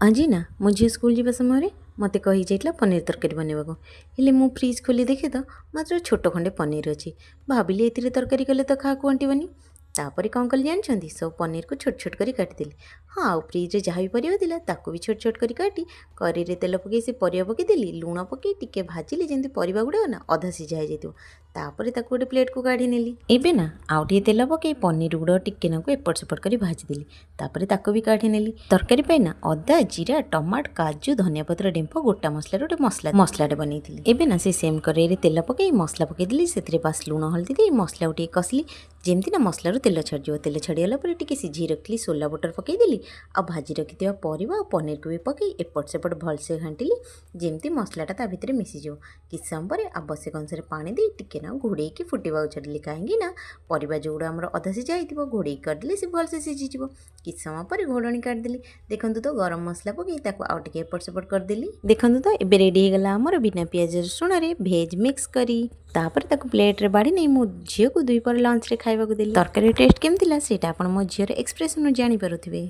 ଆଜି ନା ମୋ ଝିଅ ସ୍କୁଲ ଯିବା ସମୟରେ ମୋତେ କହି ଯାଇଥିଲା ପନିର ତରକାରୀ ବନେଇବାକୁ। ହେଲେ ମୁଁ ଫ୍ରିଜ୍ ଖୋଲି ଦେଖେ ତ ମାତ୍ର ଛୋଟ ଖଣ୍ଡେ ପନିର ଅଛି। ଭାବିଲି, ଏଥିରେ ତରକାରୀ କଲେ ତ କାହାକୁ ଅଣ୍ଟିବନି। ତାପରେ କ'ଣ କଲି ଜାଣିଛନ୍ତି? ସବୁ ପନିରକୁ ଛୋଟ ଛୋଟ କରି କାଟିଦେଲି। ହଁ, ଆଉ ଫ୍ରିଜ୍ରେ ଯାହା ବି ପରିବା ଥିଲା, ତାକୁ ବି ଛୋଟ ଛୋଟ କରି କାଟି କରେଇରେ ତେଲ ପକାଇ ସେ ପରିବା ପକାଇଦେଲି। ଲୁଣ ପକାଇ ଟିକେ ଭାଜିଲି, ଯେମିତି ପରିବା ଗୁଡ଼ାକ ନା ଅଧା ସିଝା ହେଇଯାଇଥିବ। ତାପରେ ତାକୁ ଗୋଟେ ପ୍ଲେଟ୍କୁ କାଢ଼ି ନେଲି। ଏବେ ନା ଆଉ ଟିକେ ତେଲ ପକାଇ ପନିର ଗୁଡ଼ାକ ଟିକେ ନାକୁ ଏପଟ ସେପଟ କରି ଭାଜିଦେଲି। ତାପରେ ତାକୁ ବି କାଢ଼ି ନେଲି। ତରକାରୀ ପାଇଁ ନା ଅଦା, ଜିରା, ଟମାଟ, କାଜୁ, ଧନିଆ ପତ୍ର ଡେମ୍ଫ, ଗୋଟା ମସଲାର ଗୋଟେ ମସଲାଟେ ବନେଇଥିଲି। ଏବେ ନା ସେ ସେମ୍ କରେଇରେ ତେଲ ପକାଇ ମସଲା ପକାଇଦେଲି। ସେଥିରେ ବାସ୍ ଲୁଣ, ହଳଦୀ ଦେଇ ମସଲାକୁ ଟିକେ କଷିଲି, ଯେମିତି ନା ମସଲାରୁ ତେଲ ଛାଡ଼ିଯିବ। ତେଲ ଛାଡ଼ିଗଲା ପରେ ଟିକେ ସିଝେଇ ରଖିଥିଲି ସୋଲା ବଟର ପକାଇଦେଲି। ଆଉ ଭାଜି ରଖିଥିବା ପରିବା ଆଉ ପନିରକୁ ବି ପକାଇ ଏପଟ ସେପଟ ଭଲସେ ଘାଣ୍ଟିଲି, ଯେମିତି ମସଲାଟା ତା ଭିତରେ ମିଶିଯିବ। କିଛି ସମୟ ପରେ ଆବଶ୍ୟକ ଅନୁସାରେ ପାଣି ଦେଇ ଟିକେ ନା ଘୋଡ଼େଇକି ଫୁଟିବାକୁ ଛାଡ଼ିଲି, କାହିଁକି ନା ପରିବା ଯେଉଁଗୁଡ଼ା ଆମର ଅଧା ସିଝା ହେଇଥିବ, ଘୋଡ଼େଇକି କରିଦେଲେ ସେ ଭଲସେ ସିଝିଯିବ। କିଛି ସମୟ ପରେ ଘୋଡ଼ଣୀ କାଢ଼ିଦେଲି। ଦେଖନ୍ତୁ ତ, ଗରମ ମସଲା ପକାଇ ତାକୁ ଆଉ ଟିକେ ଏପଟ ସେପଟ କରିଦେଲି। ଦେଖନ୍ତୁ ତ, ଏବେ ରେଡ଼ି ହେଇଗଲା ଆମର ବିନା ପିଆଜ ରସୁଣରେ ଭେଜ୍ ମିକ୍ସ କରି। ତାପରେ ତାକୁ ପ୍ଲେଟ୍ରେ ବାଢ଼ି ନେଇ ମୁଁ ଝିଅକୁ ଦ୍ୱିପହର ଲଞ୍ଚରେ ଖାଇବାକୁ ଦେଲି। ତରକାରୀ ଟେଷ୍ଟ କେମିତି ଥିଲା, ସେଇଟା ଆପଣ ମୋ ଝିଅର ଏକ୍ସପ୍ରେସନରୁ ଜାଣିପାରୁଥିବେ।